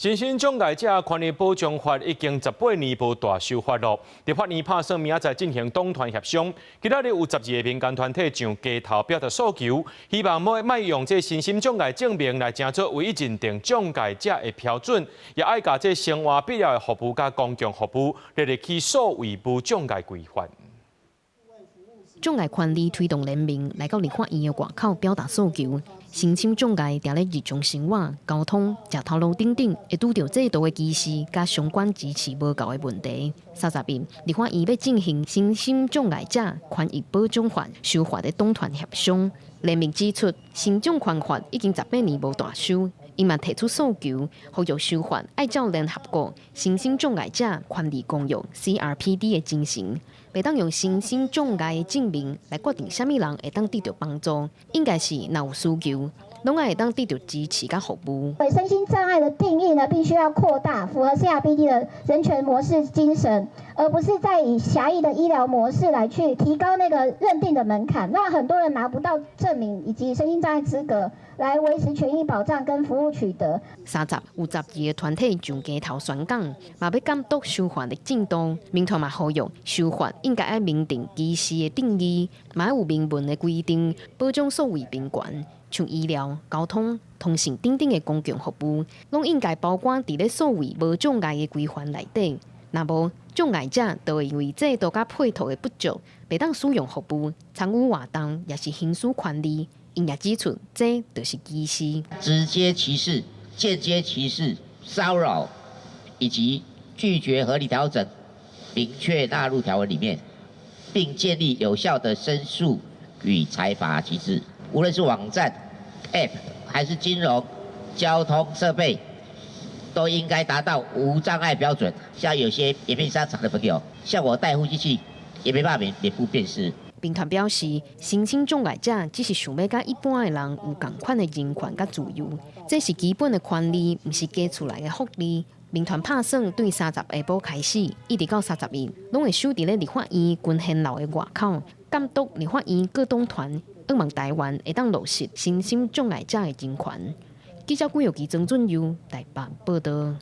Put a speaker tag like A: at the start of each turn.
A: 身心障礙者權利保障法已經18年無大修法咯。立法院拍算明仔載進行黨團協商，今仔日有12個民間團體上街頭表達訴求，希望莫莫用這身心障礙證明來成做唯一認定障礙者的標準，也愛共這生活必要的服務佮公共服務列入去數位無障礙規範。
B: 障礙權利推動聯盟來到立法院的外口表達訴求，身心障礙佇咧日常生活、交通、食頭路等等，會拄著制度的歧視佮相關支持無夠的問題。30日，立法院欲進行身心障礙者權益保障法修法的黨團協商。聯盟指出，身障權法已經十八年無大修，𪜶嘛提出訴求，呼籲修法愛照聯合國身心障礙者權利公約 CRPD 的精神，袂當用身心障礙的證明來決定啥物人會當得著幫助，應該是若有需求，攏愛會當得著支持佮服務。
C: 對身心障礙的定義呢，必須要擴大，符合 CRPD 的人權模式精神，而不是再以狹義的醫療模式來去提高那個認定的門檻，讓很多人拿不到證明以及身心障礙資格，來維持權益保障跟服務取得。
B: 30有12個團體上街頭宣講，嘛欲監督修法的進度。民團嘛呼籲修法應該愛明定歧視的定義，嘛有明文的規定，保障數位貧窮，像醫療、交通、通訊等等的公共服務，攏應該包括佇咧數位無障礙的規範內底。若無障礙者，就會因為制度佮配套的不足，袂當使用服務、參與活動，抑是行使權利。𪜶也指出，這就是歧視。
D: 直接歧視、間接歧視、騷擾以及拒絕合理調整，明確納入條文裡面，並建立有效的申訴與裁罰機制。無論是網站、App 還是金融、交通設備，都應該達到無障礙標準。像有些眼病傷殘的朋友，像我戴呼吸器，也沒辦法臉部辨識。
B: 民團表示，身心障礙者只是想欲佮一般的人有仝款的人權佮自由，這是基本的權利，毋是加出來的福利。民團拍算對30下晡開始，一直到30日，攏會守佇咧立法院群賢樓的外口，監督立法院各黨團，向望台灣會當落實身心障礙者的人權。記者郭玉琪、曾俊佑台北報道。